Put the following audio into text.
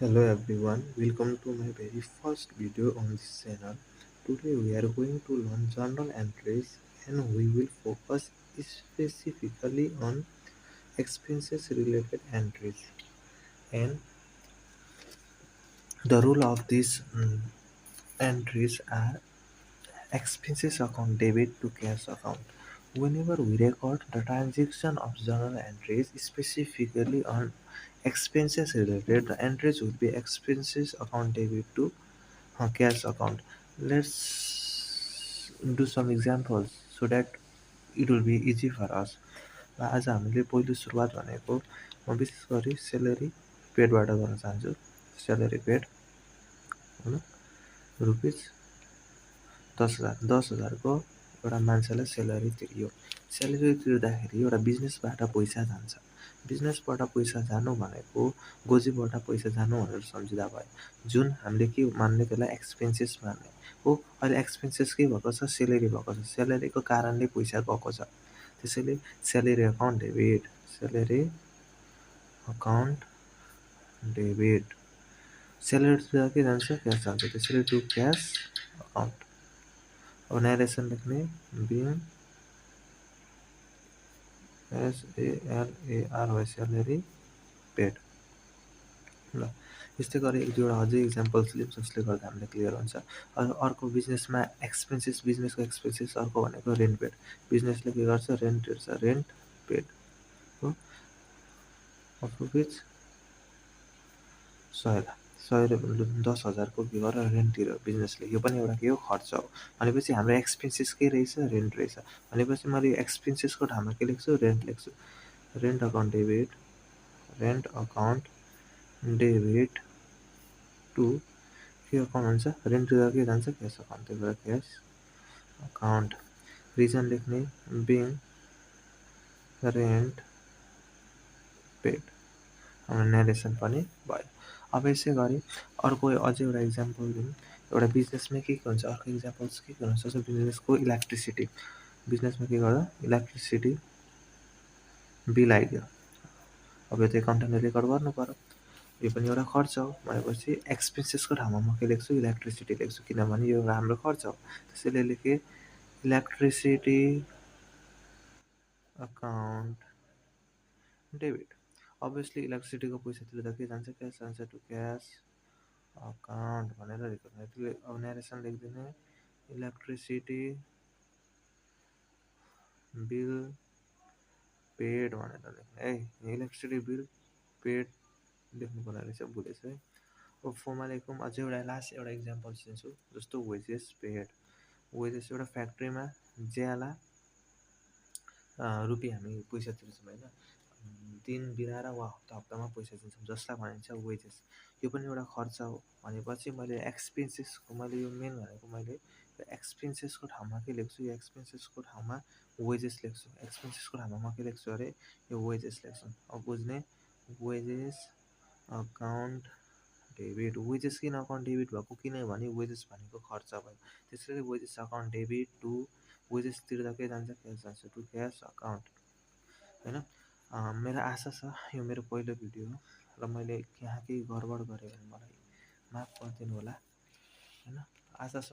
Hello everyone, welcome to my very first video on this channel. Today we are going to learn journal entries and we will focus specifically on expenses related entries. And the rule of these entries are expenses account debit to cash account. Whenever we record the transaction of journal entries specifically on expenses related, the entries will be expenses account debit to cash account. Let's do some examples so that it will be easy for us. र आज हामीले पहिलो सुरुवात भनेको म विशेष गरी salary पेडबाट गर्न चाहन्छु। सेलेरी पेड होइन रुपिस 10,000 10,000को एउटा मान्छेलाई सेलेरी तिरियो। सेलेरी तिर्दाखेरि एउटा बिजनेसबाट पैसा जान्छ। बिजनेसबाट पैसा जानु भनेको गोजीबाट पैसा जानु भनेर सम्झिँदा भयो। जुन हामीले के मान्ने त्यसलाई एक्सपेन्सेस मान्ने हो। अहिले एक्सपेन्सेस के भएको छ, सेलेरी भएको छ। सेलेरीको कारणले पैसा गएको छ। त्यसैले salary account debit, salary account debit. सेलेरीतिर के जान्छ, क्यास जान्छ। त्यसैले टु क्यास अकाउन्ट। अब नरेसन लेख्ने बिङ SALARY सेलेरी पेड। ल यस्तै गरी एक दुईवटा अझै इक्जाम्पल्स लिउँ जसले गर्दा हामीलाई क्लियर हुन्छ। अर्को बिजनेसमा एक्सपेन्सेस, बिजनेसको एक्सपेन्सेस अर्को भनेको रेन्ट पेड। बिजनेसले के गर्छ, रेन्ट तिर्छ, रेन्ट पेड हो। अफ रुपिज 100 10,000को के गरेर रेन्ट तिर्यो बिजनेसले। यो पनि एउटा के हो, खर्च हो। भनेपछि हाम्रो एक्सपेन्सेस के रहेछ, रेन्ट रहेछ। भनेपछि मैले एक्सपेन्सेसको ठाउँमा के लेख्छु, रेन्ट लेख्छु। Rent account debit, rent account debit to के अकाउन्ट हुन्छ, रेन्ट तिर्दा के जान्छ, क्यास अकाउन्ट। त्यही भएर क्यास अकाउन्ट। रिजन लेख्ने बिङ रेन्ट पेड। हाम्रो नरेसन पनि भयो। अब यसै गरी अर्को अझै एउटा इक्जाम्पल दिउँ। एउटा बिजनेसमा के हुन्छ, अर्को इक्जाम्पल्स के हुन्छ, जस्तो बिजनेसको इलेक्ट्रिसिटी। बिजनेसमा के गर्दा इलेक्ट्रिसिटी बिल आइदियो। अब यो त एकाउन्टेन्टले रेकर्ड गर्नु पर्यो। यो पनि एउटा खर्च हो। भनेपछि एक्सपेन्सेसको ठाउँमा म के लेख्छु, इलेक्ट्रिसिटी लेख्छु, किनभने यो एउटा हाम्रो खर्च हो। त्यसैले लेखेँ इलेक्ट्रिसिटी अकाउन्ट डेबिट। अभियसली इलेक्ट्रिसिटीको पैसा तिर्दा के जान्छ, क्यास जान्छ, टु क्यास अकाउन्ट भनेर लेख्नु। अब नरेसन लेखिदिने इलेक्ट्रिसिटी बिल पेड भनेर लेख्ने है। इलेक्ट्रिसिटी बिल पेड लेख्नु पर्ने रहेछ, भुलेछु है। अब फोमा लेखौँ। अझै एउटा लास्ट एउटा इक्जाम्पल दिन्छु, जस्तो वेजेस पेड। वेजेस एउटा फ्याक्ट्रीमा ज्याला रुपियाँ हामी पैसा तिर्छौँ होइन। दिन बिराएर वा हप्ता हप्तामा पैसा दिन्छौँ, जसलाई भनिन्छ वेजेस। यो पनि एउटा खर्च हो। भनेपछि मैले एक्सपेन्सेसको, मैले यो मेन भनेको मैले एक्सपेन्सेसको ठाउँमा के लेख्छु, यो एक्सपेन्सेसको ठाउँमा वेजेस लेख्छु। एक्सपेन्सेसको ठाउँमा म के लेख्छु अरे, यो वेजेस लेख्छु। अब बुझ्ने, वेजेस अकाउन्ट डेबिट। वेजेस किन अकाउन्ट डेबिट भएको, किनभने वेजेस भनेको खर्च भयो। त्यसैले wages account debit to wages तिर्दा के जान्छ, क्यास जान्छ, टु क्यास अकाउन्ट होइन। मेरो आशा छ यो मेरो पहिलो भिडियो हो र मैले यहाँ केही गडबड गरेँ भने मलाई माफ गरिदिनु होला होइन। आशा छ